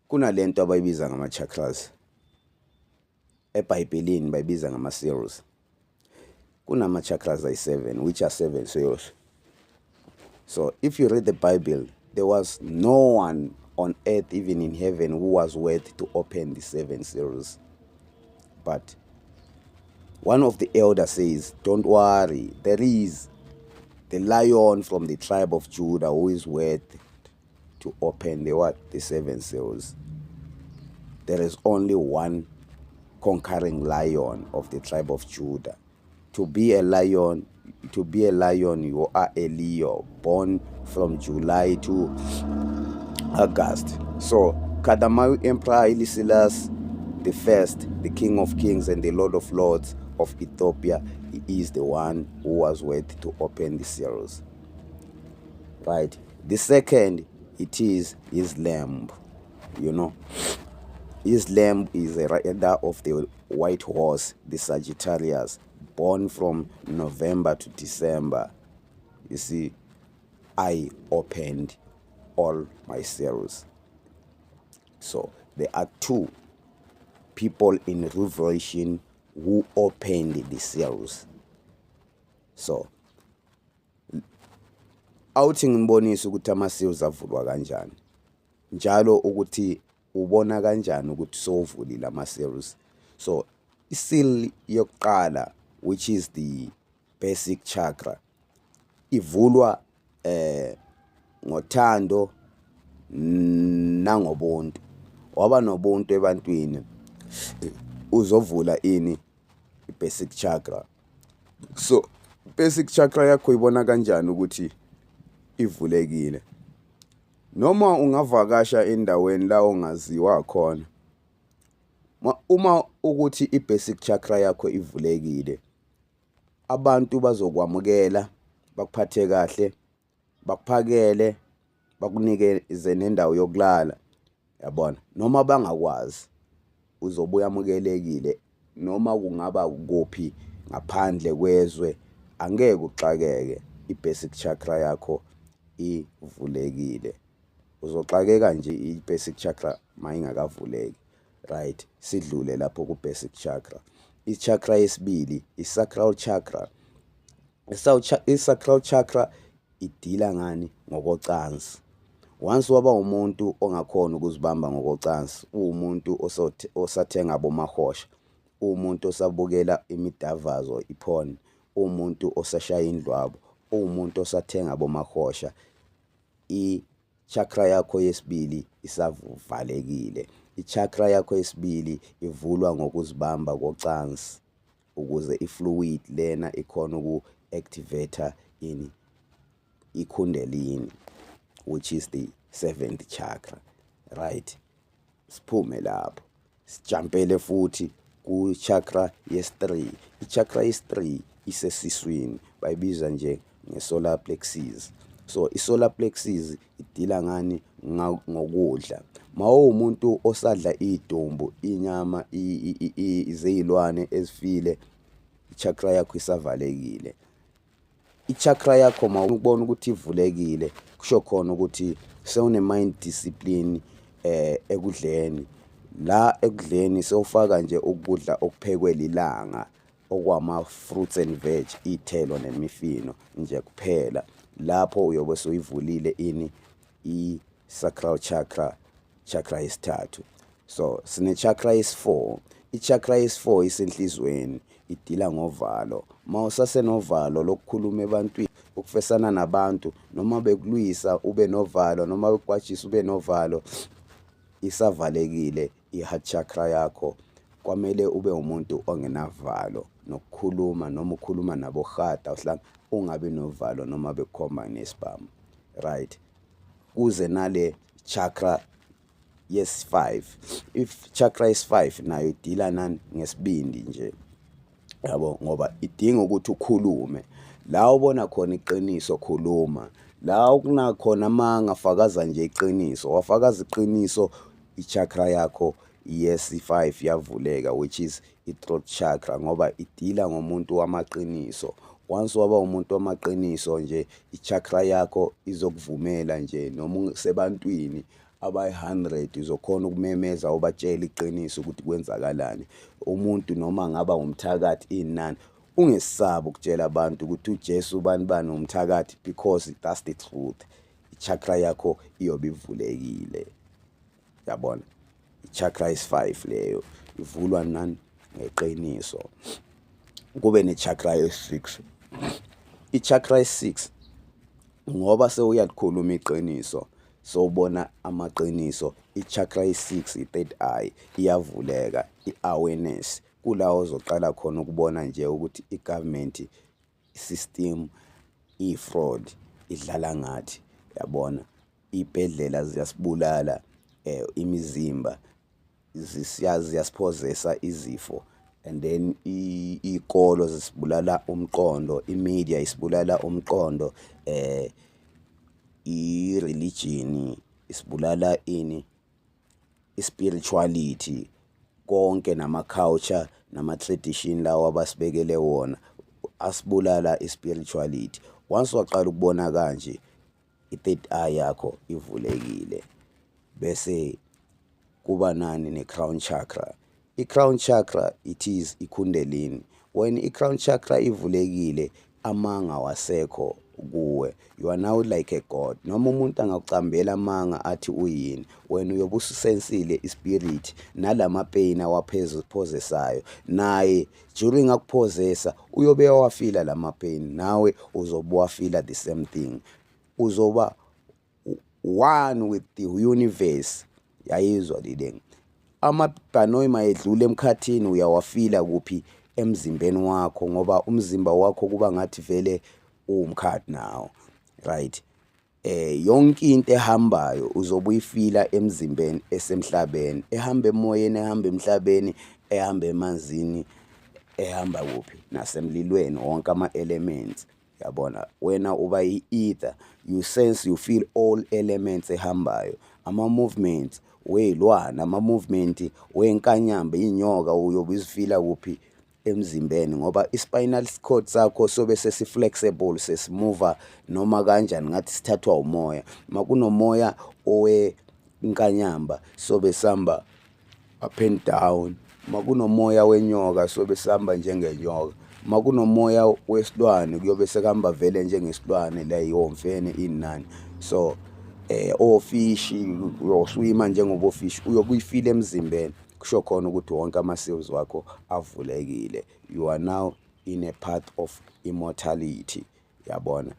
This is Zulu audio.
Kunalento abayibiza ngama-chakras. EBhayibhelini bayibiza ngama-seals. Kunama-chakras ayi-7, which are seven seals. So if you read the Bible, there was no one on earth, even in heaven, who was worth to open the seven seals. But one of the elders says, "Don't worry, there is the Lion from the tribe of Judah who is worth to open the what? The seven seals." There is only one conquering Lion of the tribe of Judah. To be a lion, to be a lion, you are a Leo, born from July to August. So Kadamawi Emperor Haile Selassie the first, the King of Kings and the Lord of Lords of Ethiopia, he is the one who was worth to open the seals. Right. The second, it is his lamb. His lamb is a rider of the white horse, the Sagittarius, born from November to December. You see, I opened all my seals. So there are two people in Revelation who opened the seals. So awuthi nginibonise ukuthi ama-seals avulwa kanjani, njalo ukuthi ubona kanjani ukuthi sowuvulile ama-seals. So i-seal yokuqala, which is the basic chakra, ivulwa ngothando nangobuntu. Waba nobuntu ebantwini, uzovula ini? I-basic chakra. So basic chakra yakho ibona kanjani ukuthi ivulekile? Noma ungavakasha endaweni la ongaziwa khona, uma ukuthi i-basic chakra yakho ivulekile, abantu bazokwamukela, bakuphathe kahle, bakuphakele, bakunikeze nendawo yokulala, yabona. Noma bangakwazi, uzobe uyamukelekile noma kungaba kuphi ngaphandle kwezwe, angeke uxakeke, i-basic chakra yakho ivulekile. Uzoxakeka nje i-basic chakra mayingakavuleki. Right, sidlule lapho ku-basic chakra. I-chakra yesibili, i-sacral chakra. I-sacral chakra idila ngani? Ngokocansi. Once waba umuntu ongakhona ukuzibamba ngokocansi, uwumuntu osathenga abomahosha, uwumuntu osabukela imidavazo, i-porn, uwumuntu osashaya indlwabo, uwumuntu osathenga abomahosha, i-chakra yakho yesibili isavalekile. I-chakra yakho yesibili ivulwa ngokuzibamba kocansi ukuze i-fluid lena ikhona uku-activate ini? I-Kundalini, which is the seventh chakra. Right, siphume lapho, sijampele futhi ku-chakra yes-3. I-chakra yes-3 isesiswini, bayibiza nje nge-solar plexus. So i-solar plexus idila ngani? Ngokudla. Mawumuntu osadla idumbu, inyama zeyilwane ezifile, i-chakra yakho isavalekile. I-chakra yakho mawubona ukuthi ivulekile, kusho khona ukuthi sewune mind discipline ekudleni. La ekudleni sewufaka nje ukudla okuphekwe lilanga, okwama fruits and veg, iy'thelo nemifino nje kuphela. Lapho uyobe sewuyivulile ini? I-sacral chakra, chakra yesithathu. So sine chakra yesi-4. I-chakra yesi-4 isenhlizweni, idila ngovalo. Mawusasenovalo lokukhuluma ebantwini, ukufesana nabantu, noma bekulwisa ube novalo, noma bekwatshisa ube novalo, isavalekile i-heart chakra yakho. Kwamele ube umuntu ongenavalo nokukhuluma, noma ukhuluma nabohata uhlanga, ungabi novalo noma bekukhomba nesibhamu. Right, kuze nale chakra yes-5. If chakra yes-5 nayo idila nani? Ngesibindi nje, yabo, ngoba idinga ukuthi ukhulume. La ubona khona iqiniso, khuluma. La okunakhona amanga, fakaza nje iqiniso. Wafakaza iqiniso, i-chakra yakho yesi-5 yavuleka, which is i-throat chakra, ngoba idila ngomuntu wamaqiniso. Once waba umuntu wamaqiniso nje, i-chakra yakho izokuvumela nje noma usebantwini. abayi-100, uzokhona ukumemeza ubatshela iqiniso ukuthi kwenzakalani. Umuntu noma ngaba umthakathi inani, ungesabi ukutshela abantu ukuthi uJesu bani bani umthakathi, because that's the truth. I-chakra yakho iyobe ivulekile, yabona. I-chakra is-5 leyo ivulwa nani? Ngeqiniso. Kube ne-chakra ye-6. I-chakra ye-6, ngoba sewuyalikhuluma iqiniso, sowubona amaqiniso, i-chakra ye-6, i-third eye, iyavuleka, i-awareness. Kula ozoqala khona ukubona nje ukuthi i-government system iyi-fraud, idlala ngathi, yabona. Iy'bhedlela ziyasibulala, imizimba ziyasiphozesa izifo, and then iy'kolo zisibulala umqondo, i-media isibulala umqondo, i-religion isibulala ini, i-spirituality konke, nama-culture nama-tradition lawa abasibekele wona asibulala i-spirituality. Once waqala ukubona kanje, i-third eye yakho ivulekile. Bese kuba nani? Ne-crown chakra. I-crown chakra, it is i-kundalini. When i-crown chakra ivulekile, amanga awasekho kuwe. You are now like a god. Noma umuntu angakucambela amanga athi uyini, wena uyobe usu-sense-ile i-spirit nalama-pain awaphozesayo. Naye during akuphozesa uyobe ewa-feel-a lama-pain, nawe uzobe uwa-feel-a the same thing. Uzoba one with the universe, yayizwa le. Amabhanoyi mayedlula emkhathini uyawa-feel-a kuphi? Emzimbeni wakho, ngoba umzimba wakho kuba ngathi vele uwumkhathi nawo, right? Yonke into ehambayo uzobe uyi-feel-a emzimbeni esemhlabeni, ehamba emoyeni, ehamba emhlabeni, ehamba emanzini, ehamba kuphi, nasemlilweni, wonke ama-elements, yabona. Wena uba i-ether, you sense, you feel all elements ehambayo, ama-movements wey'lwane, ama-movement wenkanyamba, iy'nyoka, uyobe uzi-feel-a kuphi? Emzimbeni, ngoba i-spinal cord sakho sobe sesi-flexible, sesimuva noma kanjani, ngathi sithathwa umoya. Makunomoya owenkanyamba sobe sihamba up and down, makunomoya wenyoka sobe sihamba njengenyoka, makunomoya wesilwane kuyobe sekuhamba vele njengesilwane la, yomfene ini nani. So ofishi uyo-swim-a njengoba ofishi, uyobe uyi-feel-a emzimbeni. Kusho khona ukuthi wonke ama-cells wakho avulekile. You are now in a path of immortality, yabona.